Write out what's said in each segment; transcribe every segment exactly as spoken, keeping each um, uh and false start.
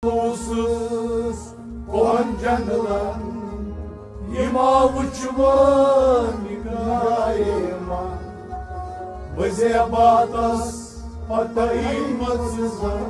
اوسُس کۄہن جنگلن، یہِ ما وٕچھوٕ نگارے من، بہٕ زیباتس پتہٕ یِمہٕ ژٕ زن۔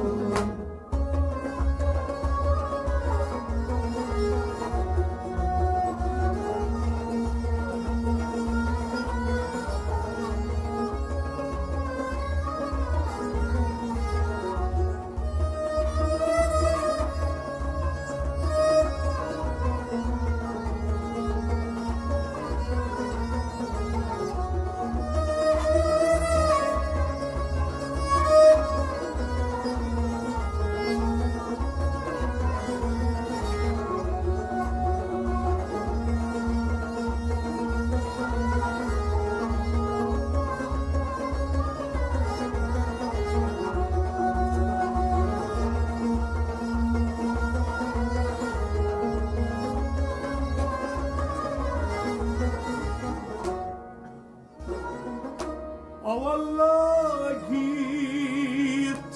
اولہ گیت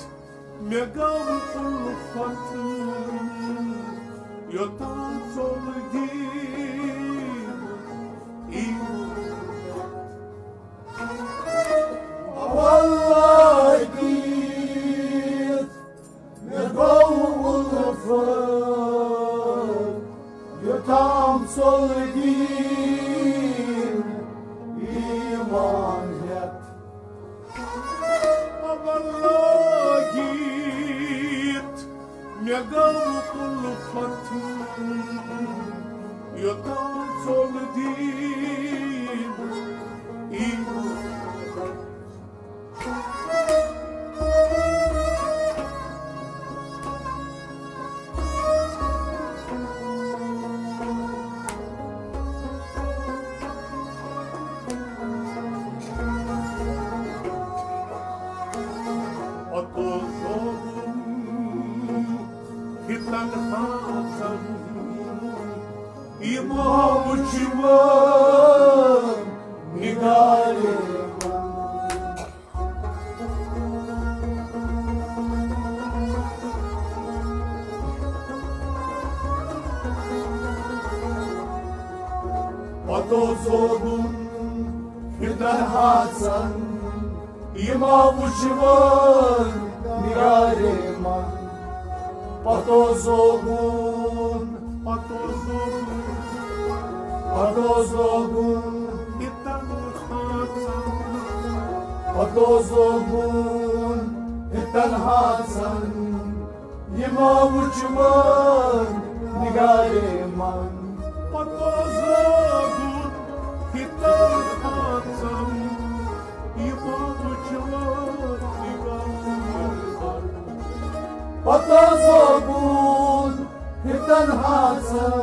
مےٚ گوٚو اُلفت، یوٚتام ژوٚل دیٖن ایمان۔ اولہ گیت مےٚ گوٚو اُلفت، یوٚتام ژوٚل دیٖن ایمان ہٮ۪تھ۔ اولہ گیت مےٚ گوٚو اُلفت، یوٚتام ژوٚل دیٖن ایمان۔ پتو سوزُن ہِتن ہاتن، یہِ ما وٕچھوٕ نگارے من۔ پتو سوزُن ہِتن ہاتن، یہِ ما وٕچھوٕ نگارے من۔ پتو سوزُن، پتو سوزُن، پتو سوزُن ہِتن ہاتن۔ پتو سوزُن ہِتن ہاتن، یہِ ما وٕچھوٕ نگارے من۔ پتو سوزُن ہِتن ہاتن، یہِ ما وٕچھوٕ نگارے من۔ پتو سوزُن ہِتن ہاتن،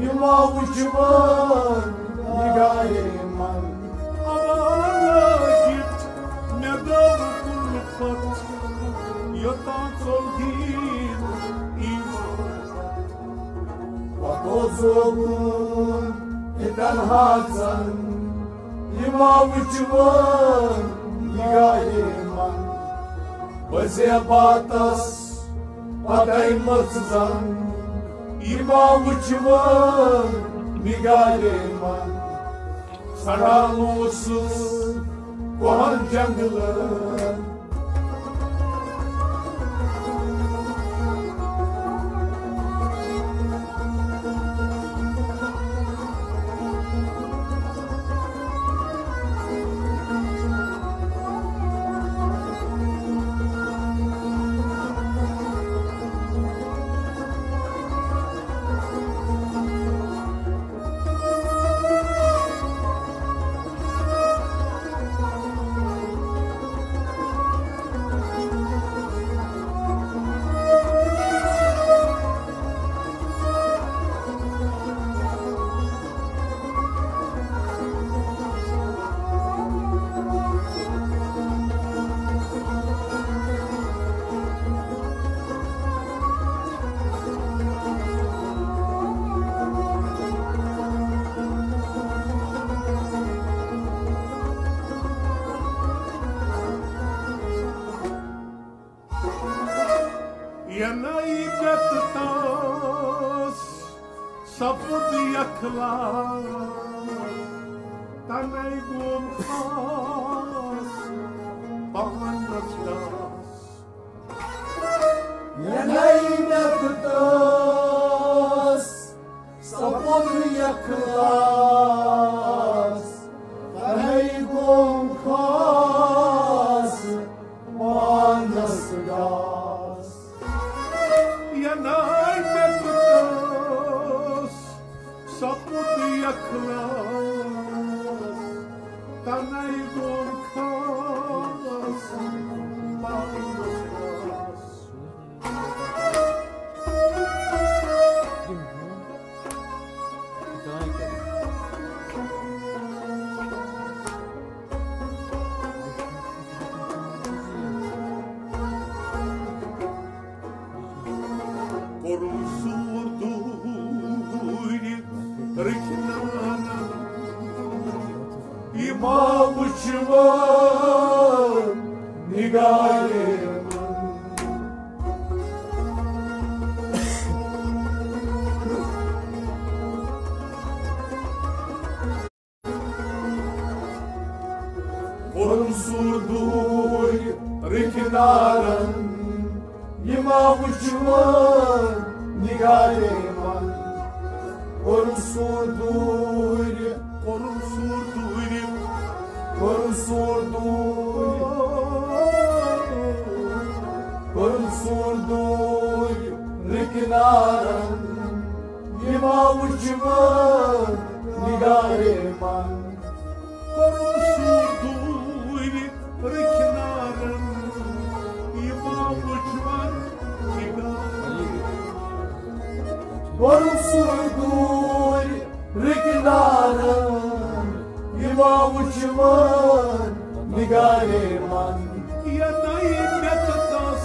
یہِ ما وٕچھوٕ نگارے من۔ اولہ گیت مےٚ گوٚو اُلفت، یوٚتام ژوٚل دیٖن ایمان۔ پتو سوزُن ہِتن ہاتن، یہِ ما وٕچھوٕ نگارے من۔ بہٕ زیباتس پتہٕ یِمہٕ ژٕ زن، یہِ ما وٕچھوٕ نگارے من۔ سڑان اوسُس کۄہن جنگلن۔ ینَے مےٚ تہٕ تس سپُد یکھلا، تنَے گوم خاص پانس داس۔ ینَے مےٚ تہٕ تس سپُد یکھلاس، تنَے گوم خاص پانس داس۔ ینَے مےٚ تہٕ تس سپُد یکھلاس، تنَے گوم خاص پانس داس۔ کوٚرُم سوٗر دوٗرِ رٕکھۍ نارن، یہِ ما وٕچھوٕ نگارِ من۔ کوٚرُم سوٗر دوٗرِ رٕکھۍ نارن، یہِ ما وٕچھوٕ نگارِ من۔ کوٚرُم سوٗر دوٗرِ، کوٚرُم سوٗر دوٗرِ، کوٚرُم سوٗر دوٗرِ، کوٚرُم سوٗر دوٗرِ رٕکھۍ نارن، یہِ ما وٕچھوٕ نگارِ من۔ کوٚرُم سوٗر دوٗرِ رٕکھۍ نارن، یہِ ما وٕچھوٕ نگارِ من۔ کوٚرُم سوٗر دوٗرِ رٕکھۍ نارن، یہِ ما وٕچھوٕ نگارِ من۔ ینَے مےٚ تہٕ تس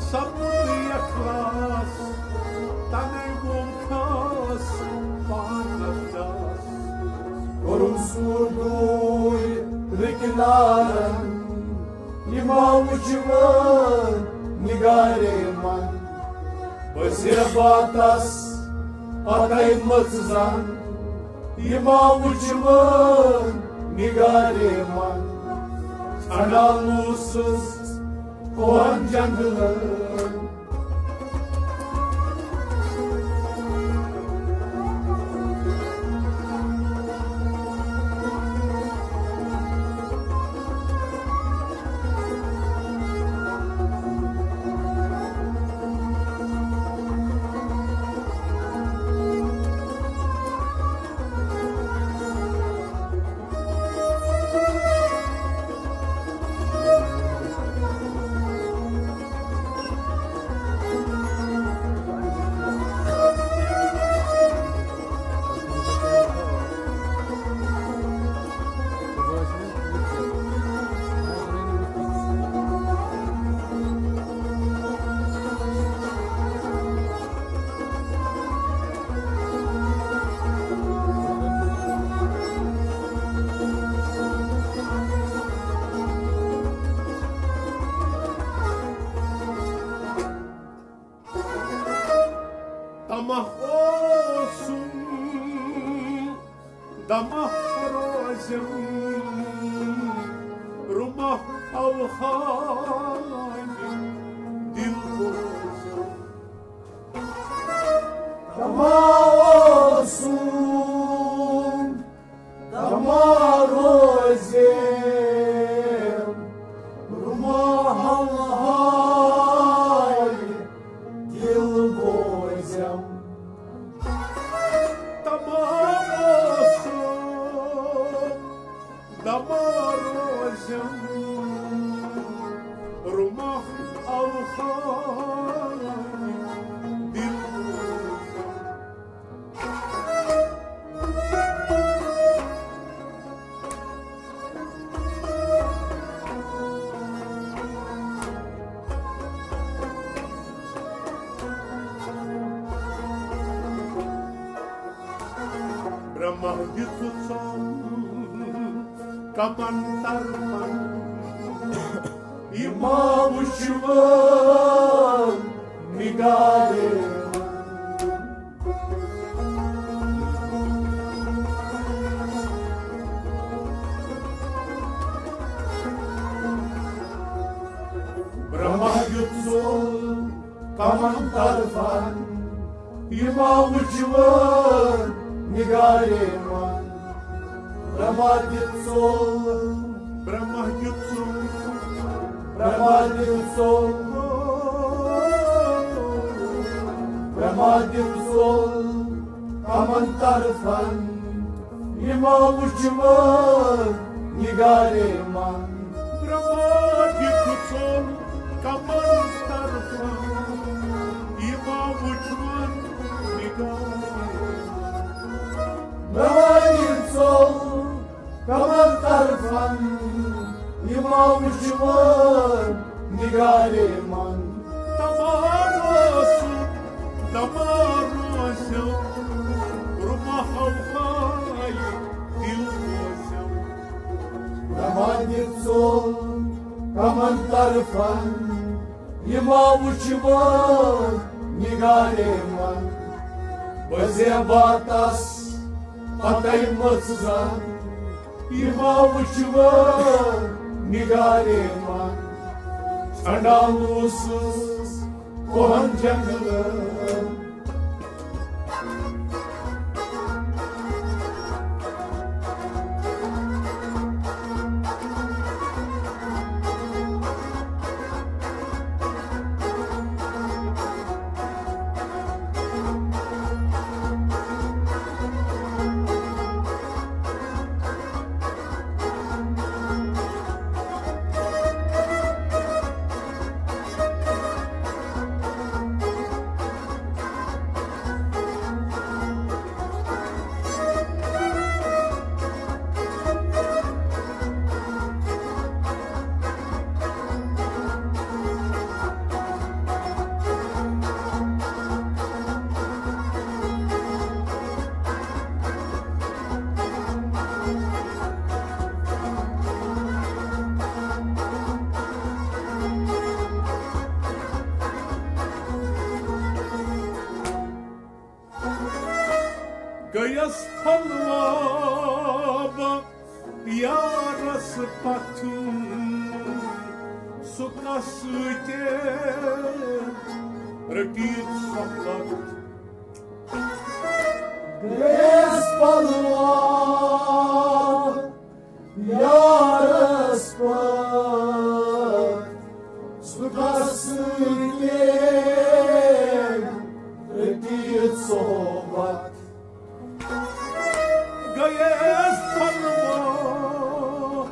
سپُد یکھلاس، تنَے گوم خاص پانس داس۔ کوٚرُم سوٗر دوٗرِ رٕکھۍ نارن، یہِ ما وٕچھوٕ نگارِ من۔ بصیرت باتس پتَے مٔژ زن، یہِ ما وٕچھوٕ نگارِ من۔ ژھانٛڈان اوسُس کوہن جنگلن۔ طمع اوسُم، دمہ روزم، رُمہ اوہام، دل روزم۔ طمع اوسُم، طمع روزم، رُمہ اوہام، دل روزم۔ طمع اوسُم، دمہ روزم، رُمہ اوہام، دل روزم۔ برٛہمہ دِژٕ ژۄن کمن طرفن، یہِ ما وٕچھوٕ تمن طرفن یہِ ما وٕچھوٕ نگارے من۔ برہما دیُت ژوٚل، برہما دیُت ژوٚل، برہما دیُت ژوٚل، برہما دیُت ژوٚل تمن طرفن یہِ ما وٕچھوٕ نگارے من۔ برہما دیُت ژوٚل کمن طرفن یہِ ما وٕچھوٕ نگارے من۔ برہما دیُت ژوٚل کمن طرفن یہِ ما وٕچھوٕ نگارے من۔ تمام ٲسِو، تمام روزِو، رُمہ ہو ہاے دِل روزِو۔ برہما دیُت ژوٚل کمن طرفن یہِ ما وٕچھوٕ نگارے من۔ بہٕ زیباتس پتے مٔژ زن یہِ ما وٕچھوٕ نگارے من۔ ژھنڈان اوسُس کوہن جنگلہٕ۔ گٔیَس پھۄلواب یارس پتھ، سُہ کس سۭتۍ رٔٹِتھ صحبت۔ گٔیَس پھۄلواب یارس پتھ، سُہ کس سۭتۍ رٔٹِتھ صحبت۔ گٔیَس پھۄلواب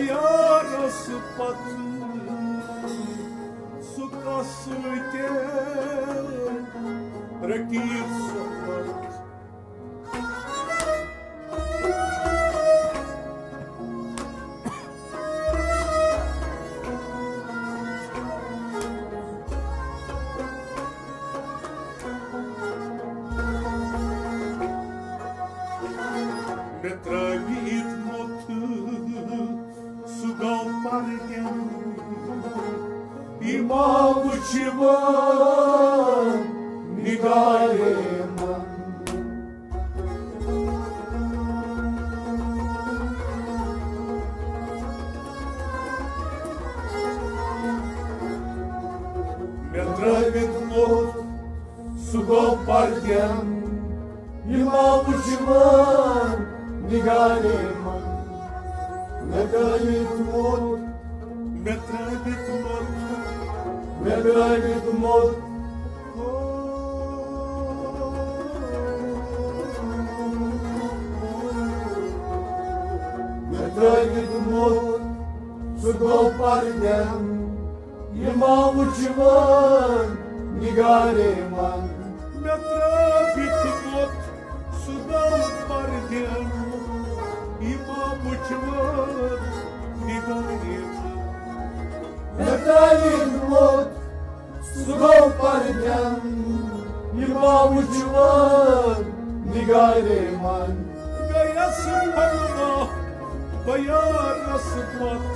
یارس پتھ، سُہ کس سۭتۍ رٔٹِتھ صحبت۔ مےٚ ترٛٲوِتھ موٚت سُہ گوٚو پردیُن۔ یہِ ما وٕچھوٕ نگارے من۔ مےٚ ترٛٲوِتھ موٚت سُہ گوٚو پردیُن۔ یہِ ما وٕچھوٕ نگارے من۔ مےٚ ترٛٲوِتھ موٚت، مےٚ ترٛٲوِتھ موٚت، مےٚ ترٛٲوِتھ موٚت۔ مےٚ ترٛٲوِتھ موٚت، سُہ گوٚو پردیُن۔ یہِ ما وٕچھوٕ نگارے من۔ مےٚ ترٛٲوِتھ موٚت، سُہ گوٚو پردیُن۔ یہِ ما وٕچھوٕ نگارے من۔ مےٚ ترٛٲوِتھ موٚت، سُہ گوٚو پردیُن، یہِ ما وٕچھوٕ نگارے من۔ گٔیَس پھۄلواب یارس پتھ،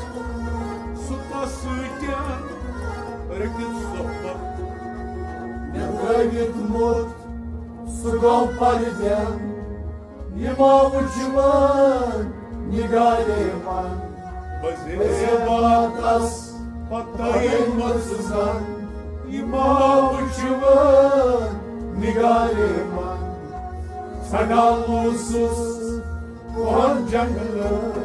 سُہ کس سۭتۍ رٔٹِتھ صحبت۔ مےٚ ترٛٲوِتھ موٚت، سُہ گوٚو پردیُن۔ یہِ ما وٕچھوٕ نگارے من۔ بہٕ زیباتس پتے مٔژ زن۔ ما وٕچھوٕ نگارے من، ژھانٛڈان اوسُس کۄہن جنگلن۔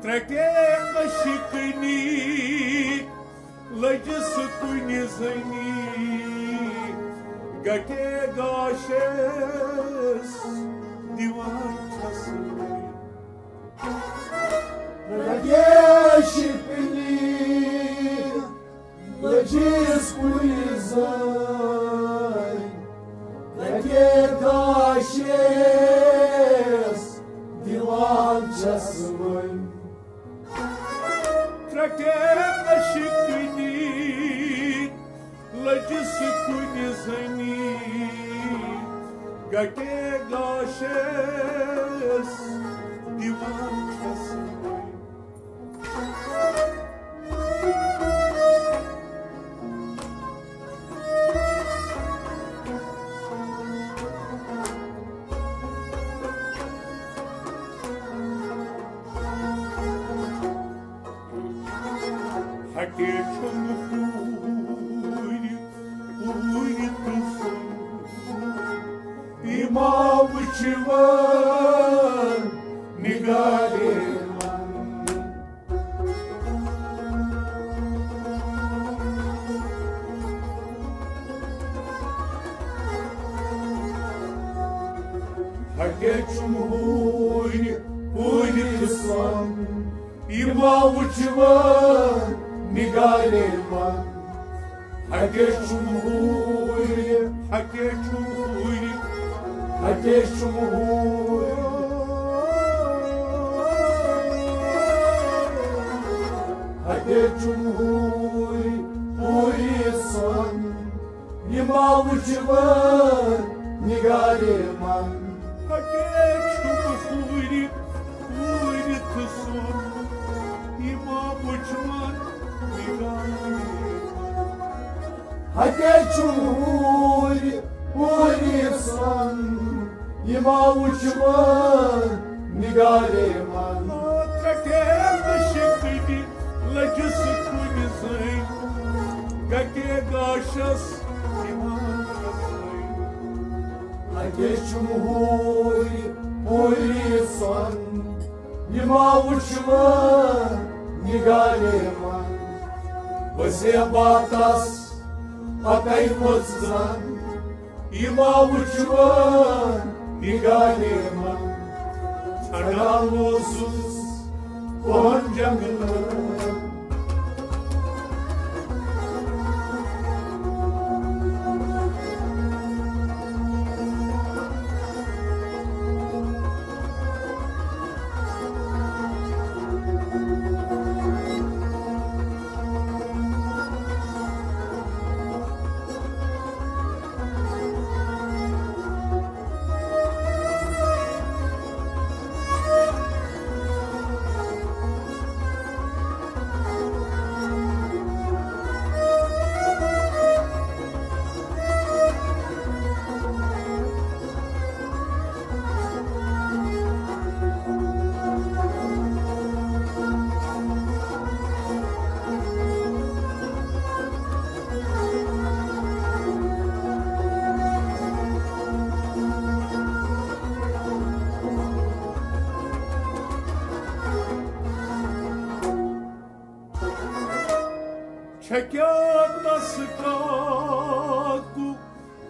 ترٛٹے عشقنی لٔجِس کُنہِ زٔنی، گٹے گاشس دِوان چھس۔ ترٛٹے عشقنی لٔجِس کُنہِ زٔنۍ، گٹے گاشس دِوان چھس وۄنۍ۔ ترٛٹے عشقنی لٔجِس کُنہِ زٔنی، گٹے گاشس دِوان چھس وۄنۍ۔ ہٹے چھُم ہوٗرۍ، ہوٗرۍ تہٕ سۄن۔ یہِ ما وٕچھِ وۄنۍ نگارے من۔ ہٹے چھُم ہوٗرۍ، ہوٗرۍ تہٕ سۄن۔ یہِ ما وٕچھِ وۄنۍ نگارے من۔ ہٹے چھُم ہوٗرۍ، ہٹے چھُم ہوٗرۍ، ہٹے چھُم ہوٗرۍ۔ ہٹے چھُم ہوٗرۍ، ہوٗرۍ سۄن۔ یہِ ما وٕچھِ وۄنۍ نگارے من۔ ہٹے چھُم ہوٗرۍ، ہوٗرۍ تہٕ سۄن۔ یہِ ما وٕچھِ وۄنۍ نگارے من۔ ہٹے چھُم ہوٗرۍ، ہوٗرۍ سۄن۔ یہِ ما وٕچھِ وۄنۍ نگارے من۔ ترٛٹے عشقنی لٔجِس کُنہِ زٔنۍ، گٹے گاشس دِوان چھس وۄنۍ۔ ہٹے چھُم ہوٗرۍ، ہوٗرۍ سۄن۔ یہِ ما وٕچھِ وۄنۍ نگارے من۔ وسے باتس پتے ؤژھ زن۔ یہِ ما وٕچھِ وۄنۍ نگارے من۔ ژھانٛڈان اوسُس کۄہن جنگلن۔ چھےٚ کیٛاہ تس کاکُک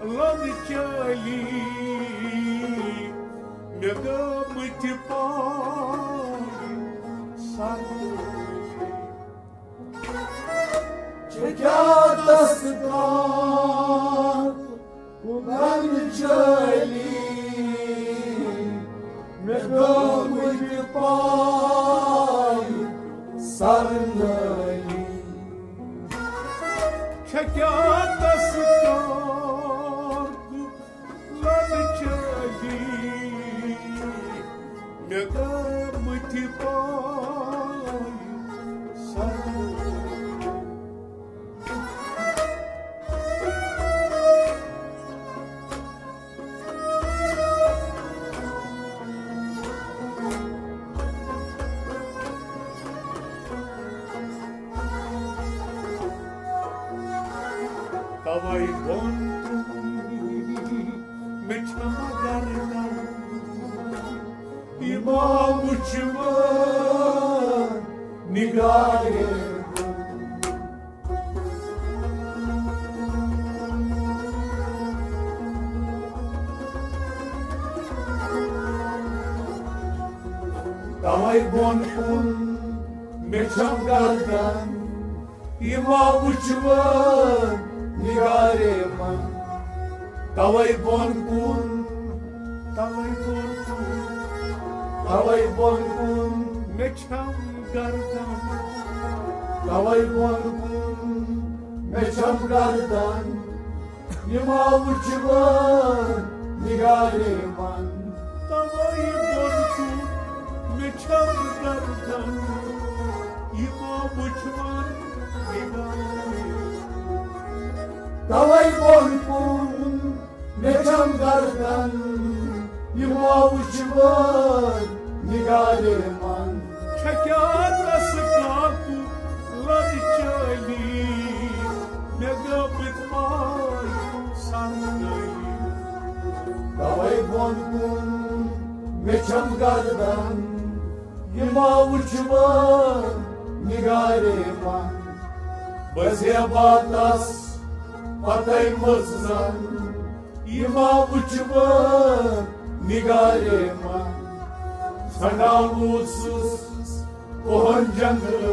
لنہٕ چٲلی، مےٚ گٔمٕتۍ پاے سرنٲلۍ۔ چھےٚ کیٛاہ تس کاکُک لنہٕ چٲلی، مےٚ گٔمٕتۍ پاے سرنٲلۍ۔ چھےٚ کیٛاہ تس کاکُک لنہٕ چٲلی، مےٚ گٔمٕتۍ پاے سرنٲلۍ۔ توے ووٚن مےٚ چھَم گردن، یہِ ما وٕچھِ وۄنۍ نگارِ۔ توے بۄن کُن مےٚ چھَم گردن، یہِ ما وٕچھِ وۄنۍ نگارِ من۔ توے بۄن کُن، توے بۄن کُن، توے بۄن کُن مےٚ چھَم گردن۔ توے بۄن کُن مےٚ چھَم گردن، یہِ ما وٕچھِ وۄنۍ نگارِ من۔ توے بۄن کُن مےٚ چھَم گردن، یہِ ما وٕچھِ وۄنۍ نگارِ۔ توے بۄن کُن مےٚ چھَم گردن، یہِ ما وٕچھِ وۄنۍ نگارِ من۔ چھےٚ کیٛاہ تس کاکُک لنہٕ چٲلی، مےٚ گٔمٕتۍ پاے سرنٲلۍ۔ توے بۄن کُن مےٚ چھَم گردن، یہِ ما وٕچھِ وۄنۍ نگارِ من۔ بہٕ زیبا تس پتے مٔژ زن، یہِ ما وٕچھِ وۄنۍ نگارِ من۔ ژھنڈان اوسُس کوہن جنگل۔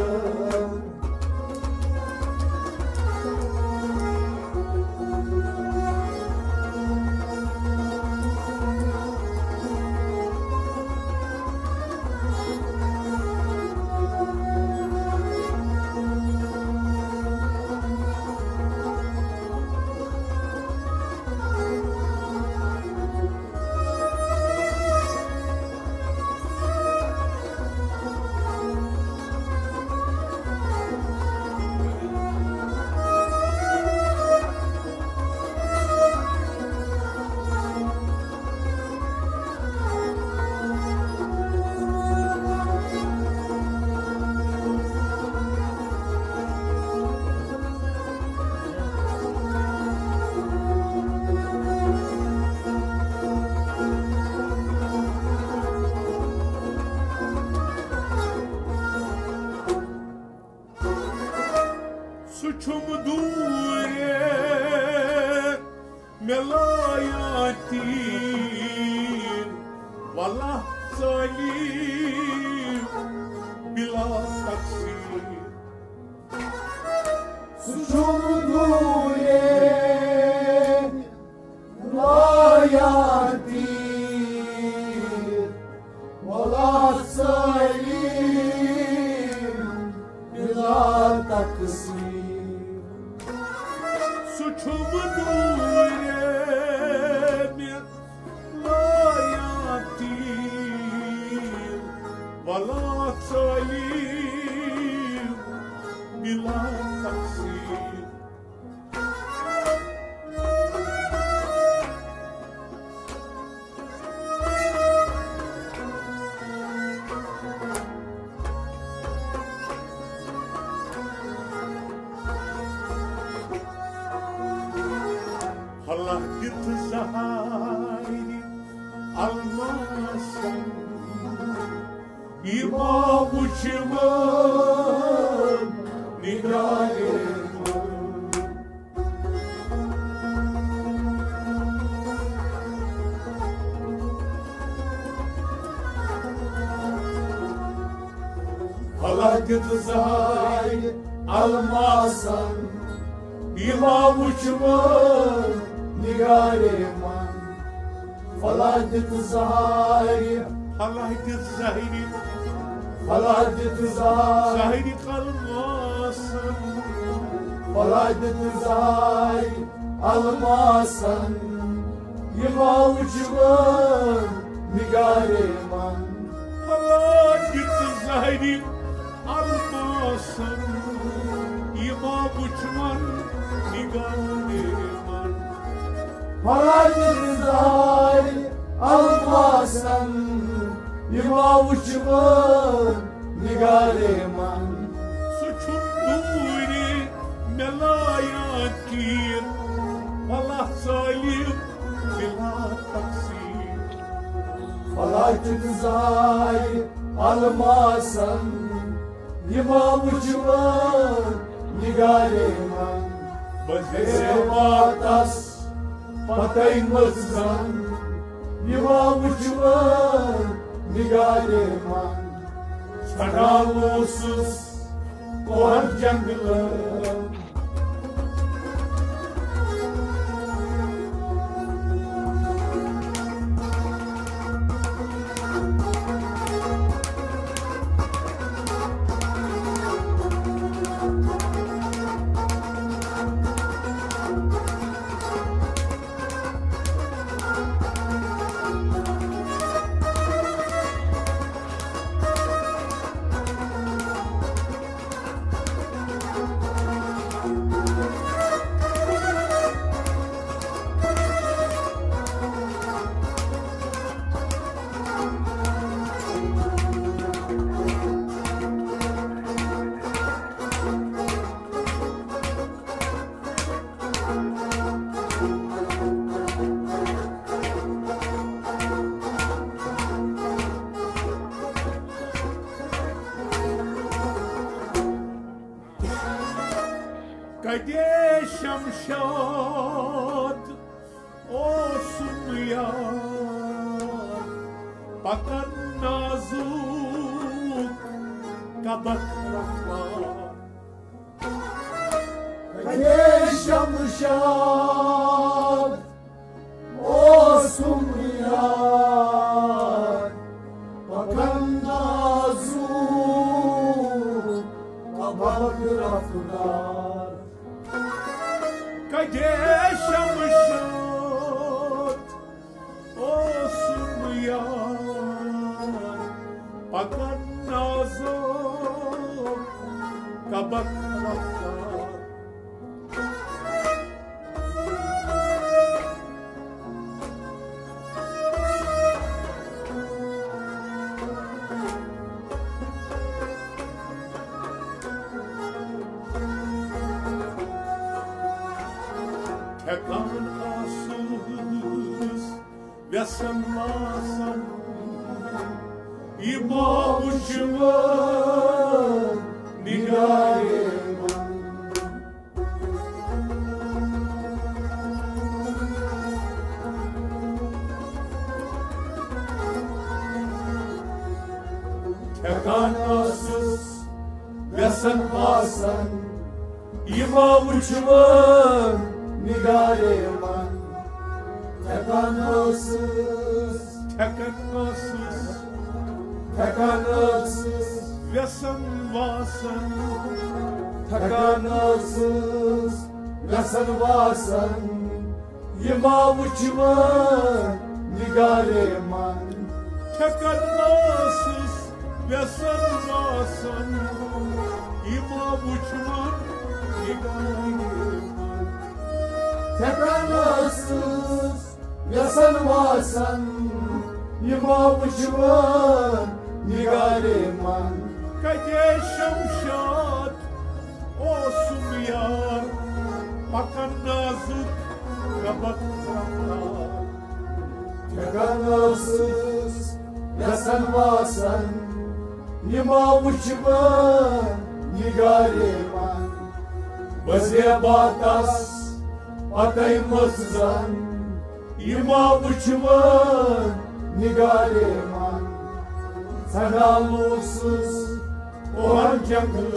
سُہ چھُم دوٗرے مےٚ لایان تیٖر، وَلہ ژٲلِو بِلا تقصیٖر۔ سُہ چھُم دوٗرے لایان تیٖر، وَلہ ژٲلِو بِلا تقصیٖر۔ سُہ چھُم دوٗرے مےٚ لایان تیٖر، وَلہ ژٲلِو بِلا تقصیٖر۔ اللہ دِتھ زہارِ الماسن، یہِ ما وُچھِ وۄنۍ نگارِ۔ دِتھ زہرِ الماسن، یہِ ما وُچھِ وۄنۍ نگارِ من۔ پھلا دِتھ زہرِ، پھلا دِتھ زہرِ، پھلا دِتھ زہرِ، زہرِ الماسن۔ پھلا دِتھ زہرِ الماسن، یہِ ما وُچھِ وۄنۍ نگارِ من۔ پھلا دِتھ زہرِ الماسن، یہِ ما وُچھِ وۄنۍ نگارِ من۔ پھلا دِتھ زہرِ الماسن، یہِ ما وُچھِ وۄنۍ نگارِ من۔ سُہ چھُم دوٗرِ مےٚ لایان تیٖر، پھلا ظٲلِم بلا تقصیر۔ پھلا دِتھ زہرِ الماسن، یہِ ما وُچھِ وۄنۍ نگارِ من۔ بہٕ زیواتس پتے مٔژ زن، یہِ ما وُچھِ وۄنۍ نگارِ من۔ ژھانٛڈان اوسُس کوہن جنگلن۔ کتے شمشاد اوسُم یار، پکان نازُک کبک رفتار۔ کتے شمشاد اوسُم یار، پکان نازُک کبک رفتار۔ کتے شمشاد اوسُم یار، پکان نازُک کبک رفتار۔ تھٮ۪کان آسُس وٮ۪سن واسن، یہِ ما وُچھِ وۄنۍ نگارِ من۔ تھٮ۪کان ٲسٕس وٮ۪سن واسن، یہِ ما وُچھِ وۄنۍ نگارِ من۔ تھٮ۪کان ٲسٕس، تھٮ۪کان ٲسٕس، تھٮ۪کان ٲسٕس وٮ۪سن واسن، تھٮ۪کان ٲسٕس وٮ۪سن واسن، یہِ ما وُچھِ وۄنۍ نگارِ من۔ تھٮ۪کان ٲسٕس وٮ۪سن واسن، یہِ ما وُچھِ وۄنۍ نگارِ من۔ تھٮ۪کان ٲسٕس وٮ۪سن واسن، یہِ ما وُچھِ وۄنۍ نگارِ من۔ کتے شمشاد اوسُم یار، پکان نازُک کبک رفتار۔ تھٮ۪کان ٲسٕس وٮ۪سن واسن، یہِ ما وُچھِ وۄنۍ نگارِ من۔ بہٕ زیباتس پتے مٔژ زن، یہِ ما وُچھِ وۄنۍ نگارِ من۔ ژھانٛڈان اوسُس اور جنگل۔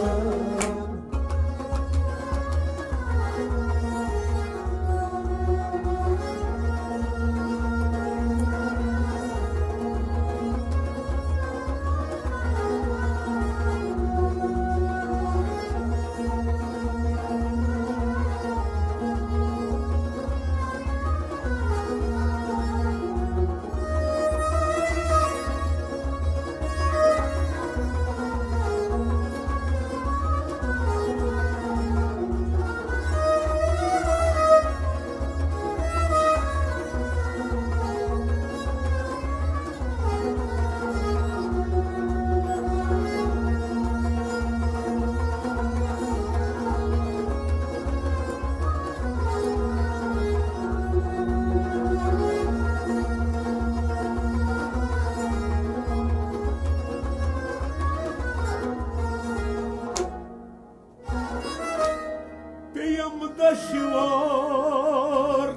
پیٚیم دشوار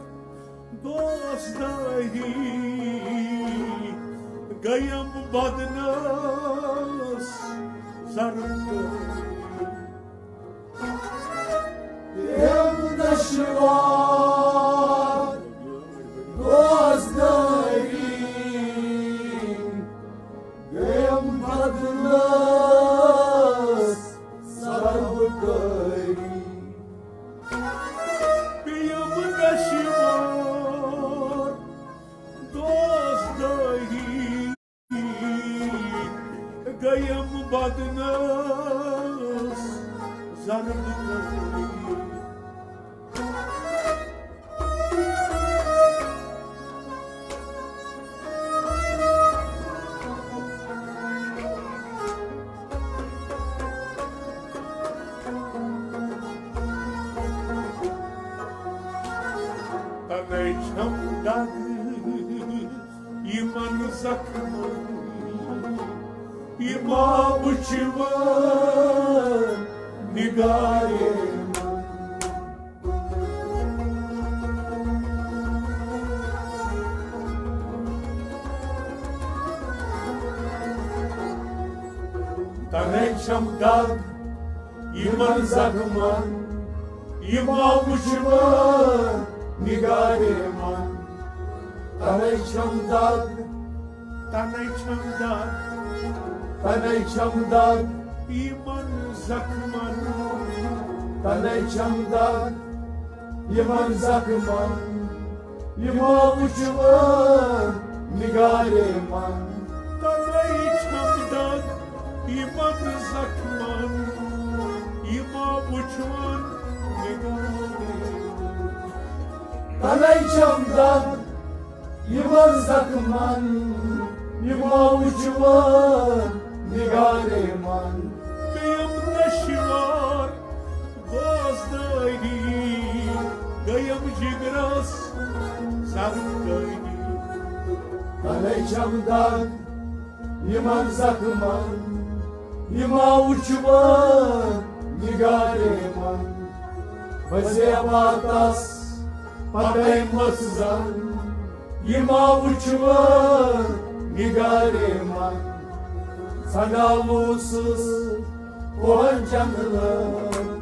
دوستٲہی، گٔیم بدنس ضرب۔ پیٚیم دشوار دوستٲہی، گٔیم بدنس سربکاری۔ پیٚیم دشوار دوستٲہی، گٔیم بدنس ضربکاری۔ تنے چھم دگ یمن زخمن، یما وچھوان نگارے۔ تنے چھم دگ یمن زخمن، یما وچھوان نگارے من۔ تنے چھم دگ، تنے چھم دگ، تنے چھم دگ یمن زخمن۔ تنے چھم دگ یمن زخمن، یما وچھوان نگارے من۔ تنے چھم دگ یمن زخمن، یما وچھوان نگارے من۔ تنے چھم دگ یمن زخمن، یما وچھوان نگارے من۔ پیٚیم دشوار دوستٲہی، گٔیم جگرس سرکٲری۔ تنے چھم دگ یمن زخمن، یما وچھوان نگارے من۔ بزے واتس پتے مس زن، یما وچھوان نگارے من۔ سنالوسس کوہن جنگلن۔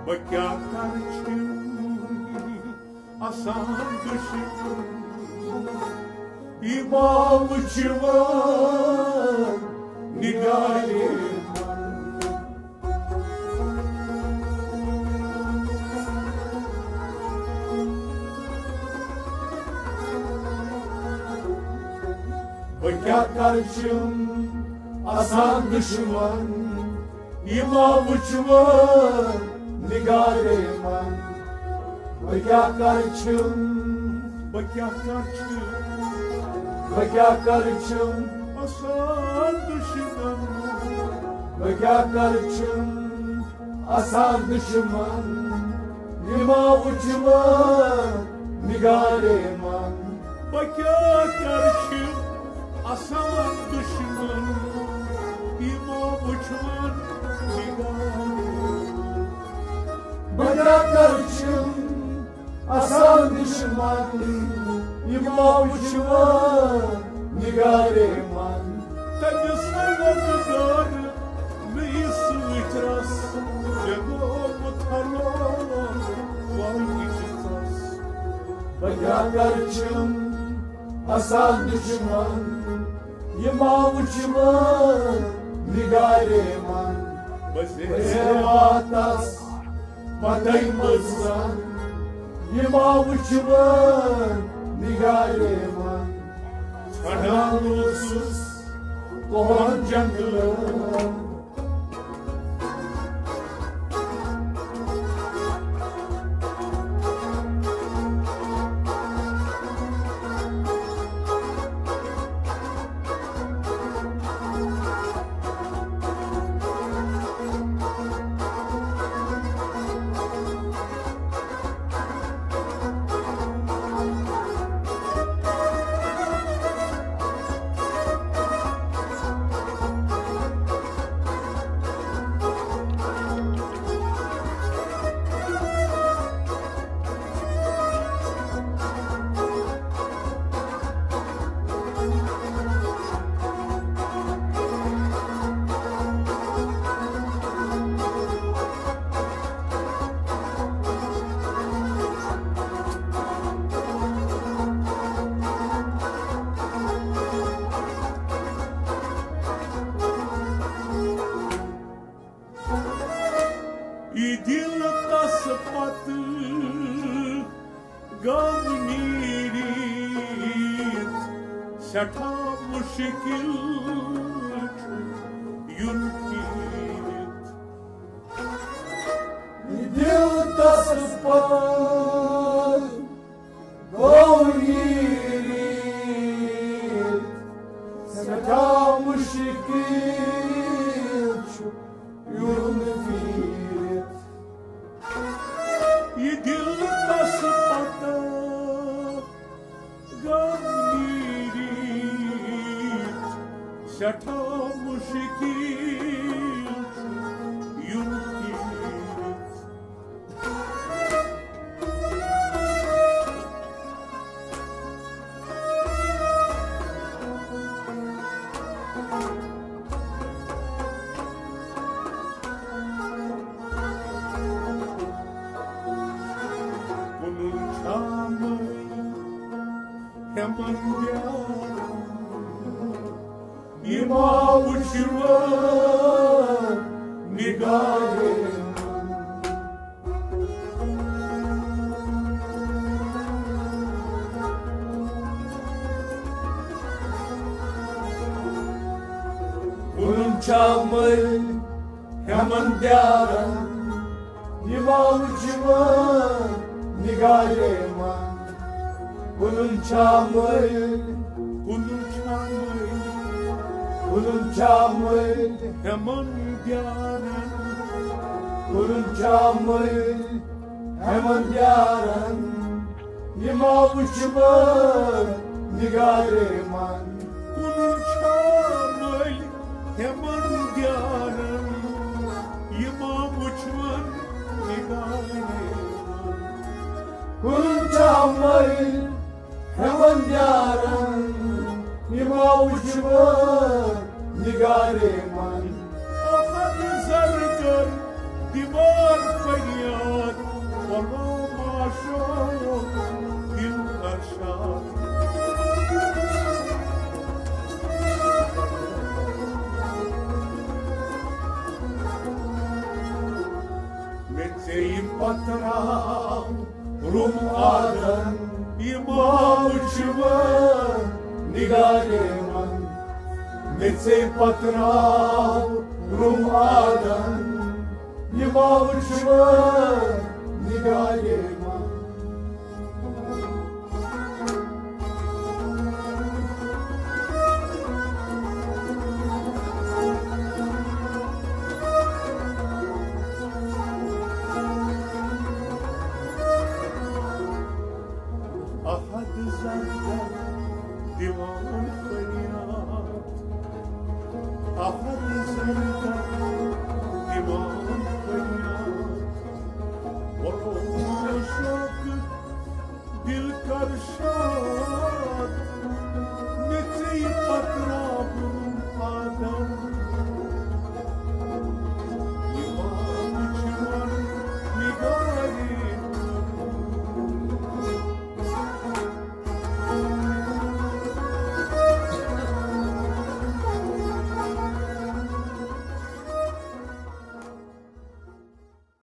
بہٕ کیٛاہ کرٕ چھِم آسان دُشمن، یہِ ما وٕچھِ وۄنۍ نگارِ من۔ بہٕ کیٛاہ کرٕ چھِم آسان دُشمن، یہِ ما وٕچھِ وۄنۍ نگارِ من۔ بہٕ کیٛاہ کرٕ چھِم، بہٕ کیٛاہ کرٕ چھِم، بہٕ کیٛاہ کرٕ چھِم آسان دُشمن۔ بہٕ کیٛاہ کرٕ چھِم آسان دُشمن، یہِ ما وٕچھِ وۄنۍ نگارِ من۔ بہٕ کیٛاہ کرٕ چھِم آسان دُشمن، یہِ ما وٕچھِ وۄنۍ نگارِ من۔ بہٕ کیٛاہ کرٕ چھِم آسان دُشمن، یہِ ما وٕچھِ وۄنۍ نگارِ من۔ تٔمِس لوٚگ نگارِ مےٚ یہِ سۭتۍ رس، مےٚ گوٚو مُتھلون وۄنۍ یہِ ژس۔ بہٕ کیٛاہ کرٕ چھِم آسان دُشمن، یہِ ما وٕچھِ وۄنۍ نگارِ من۔ بہٕ زیوان تس پتَے مٔژَن، یہِ ما وٕچھِ وۄنۍ نگارِ من۔ ژھانٛڈان اوسُس کوہن جنگلن۔ یہِ دِل تس پتہٕ غم نیٖرِتھ، سٮ۪ٹھاہ مُشکِل چھُ یُن پھیٖرِتھ۔ یہِ دِل تس پتہٕ گوٚو نیٖرِتھ، سٮ۪ٹھاہ مُشکِل چھُ یُن پھیٖرِتھ۔ یہِ دِل تس پتہٕ غم نیٖرِتھ، سٮ۪ٹھاہ مُشکِل چھُ یُن پھیٖرِتھ۔ کُنُن چھا مٔلۍ ہٮ۪من بیٛارن، یہِ ما وٕچھِ وۄنۍ نگارِ۔ کُنُن چھا مٔلۍ ہٮ۪من بیٛارن، یہِ ما وٕچھِ وۄنۍ نگارِ من۔ کُنُن چھا مٔلۍ، کُنُن چھا مٔلۍ، کُنُن چھا مٔلۍ ہٮ۪من بیٛارن۔ کُنُن چھا مٔلۍ ہٮ۪من بیٛارن، یہِ ما وٕچھِ وۄنۍ نگارِ من۔ کُنُن چھا مٔلۍ ہٮ۪من بیٛارن، یہِ ما وٕچھِ وۄنۍ نگارِ من۔ کُنُن چھا مٔلۍ ہٮ۪من بیٛارن، یہِ ما وٕچھِ وۄنۍ نگارِ من۔ احد زرگر دیوار فریاد پتراو روم آدن، یہِ ما وٕچھِ وۄنۍ نگارے من۔ مےٚ ژے پتراو روم آدن، یہِ ما وٕچھِ وۄنۍ